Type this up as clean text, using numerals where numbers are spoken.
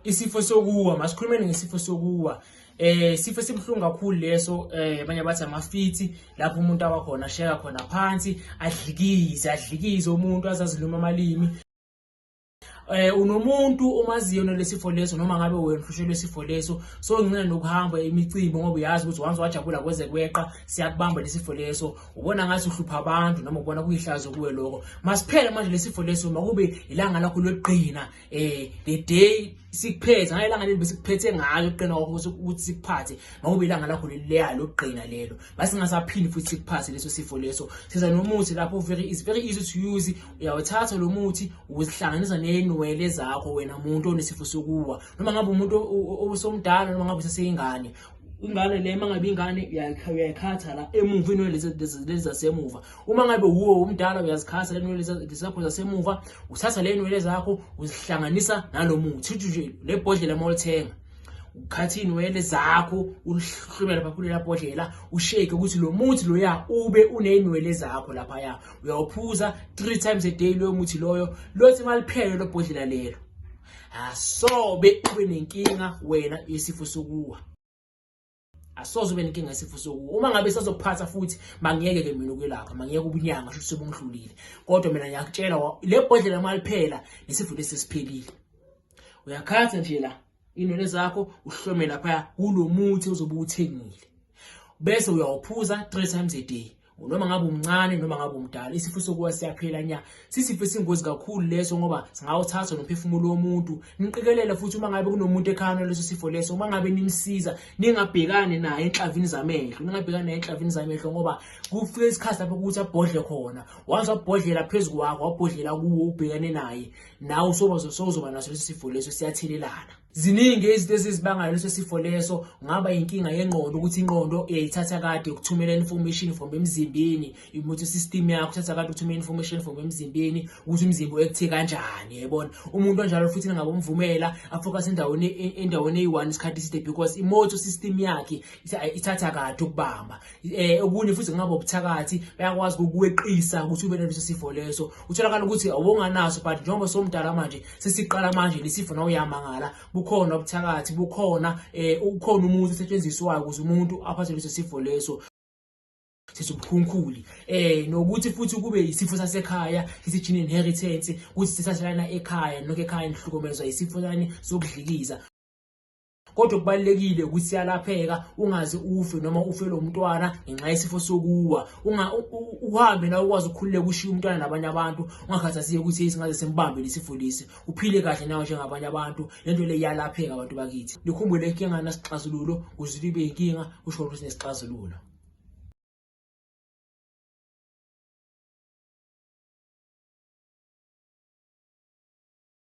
Isifo sokuwa, masikhulumeni ngesifo sokuwa. Isifo esibuhlungu kakhulu leso, abanye bathi amafithi, lapho umuntu awakhona asheka khona phansi, adlikize, adlikize umuntu azaziluma amalimi. Unomuntu omaziyo nalesifo leso, noma ngabe wena uhlushelwe isifo leso, so ngicela nokuhamba imicimbi ngoba uyazi ukuthi once wajabula kweze kweqa siyakubamba lesifo leso. Ubona ngathi uhlupha abantu noma ubona kuyihlazo kuwe lokho. Masiphele manje lesifo leso, makube ilanga lakho lokugcina, the day sikuphethe ngalelanga leli besikuphethe ngalo ukuqina kwakho ukuthi sikuphathe, makube ilanga lakho leliya lokugcina lelo, masingasaphindi futhi sikuphathe leso sifo leso. Siza nomuthi lapho, very is very easy to use. Uyawuthatha lo muthi, uzihlanganisa nenwele zakho wena muntu onesifo sokuwa, noma ngabe umuntu osomdala noma ngabe useseyingane. Ingane le, uma ngabe ingane, uyayikhatha la emuva inwele lezi zasemuva. Uma ngabe wuwe umdala, uyazikhatha le nwele zakho zasemuva, uthatha le nwele zakho uzihlanganisa nalo muthi. Uthi nje le bhodlela uma ulithenga, ukhatha iy'nwele zakho, ulihlumela lapha kulela bhodlela, ushake ukuthi lo muthi loya ube uney'nwele zakho laphaya. Uyawuphuza 3 times a day loyo muthi loyo. Lothi maliphele lo bhodlela lelo, asobe ube nenkinga wena yesifo sokuwa, asoze ube nenkinga yesifo sokuwa. Uma ngabe sazokuphatha futhi, mangiyeke-ke mina ukwelapha, mangiyeke ubunyanga, sho ukuthi sebungidlulile. Kodwa mina ngiyakutshela, le bhodlela maliphela, nesifo lesi sesiphelile. Uyakhatha nje la inwele zakho, uhlome laphaya kulo muthi ozobe uwuthengile, bese uyawuphuza 3 times a day, noma ngabe umncane noma ngabe umdala. Isifo sokuwa siyaphela nya. Sisifo esingozi kakhulu leso ngoba singawuthatha nomphefumulo womuntu. Niqikelele futhi uma ngabe kunomuntu ekhaya naleso sifo leso, uma ngabe nimsiza, ningabhekani naye enhlavini zamehlo, ningabhekani naye enhlavini zamehlo, ngoba kufika isikhathi lapho ukuthi abhodle khona. Waze wabhodlela phezu kwakho, wabhodlela kuwo, ubhekane naye, nawe sowuzoba naso leso sifo leso. Siyathelelana. Ziningi izinto ezizibangayo leso sifo leso. Ngaba inkinga yengqondo, ukuthi ingqondo iyayithatha kade ukuthumela information from emzimbeni, i-motor system yakho uthatha kade ukuthumela information from emzimbeni ukuthi umzimba u-acte kanjani, yayibona. Umuntu onjalo futhi ngabe umvumela afocus endaweni eyi-one isikhathi eside because i-motor system yakhe ithatha kade ukubamba. Okunye futhi kungaba ubuthakathi, bayakwazi ukukweqisa ukuthi ube naleso sifo leso. Utholakala ukuthi awunganaso, but njengoba somdala manje, sesiqala manje lesifo, nawe uyamangala. Bukhona ubuthakathi, bukhona, ukhona umuthi osetshenziswayo ukuze umuntu aphathe leso sifo leso, sisubukhunkuli. Nokuthi futhi kube isifo sasekhaya, sithi gene inheritance, ukuthi sisathelana ekhaya, nonke ekhaya nihlukumezwa isifo sani sokudlikiza. Kodwa kubalulekile ukuthi siyalapheka, ungaze ufe noma ufele umntwana ngenxa yesifo sokuwa. Uhambe nawe ukwazi ukukhululeka, ushiye umntwana nabanye abantu, ungakhathazeki ukuthi singaze simbambe lesifo lesi. Uphile kahle nawe njengabanye abantu. Lento le iyalapheka, abantu bakithi. Nikhumbule, inkinga nasixazululo. Ukuze ibe inkinga kusho ukuthi sinesixazululo.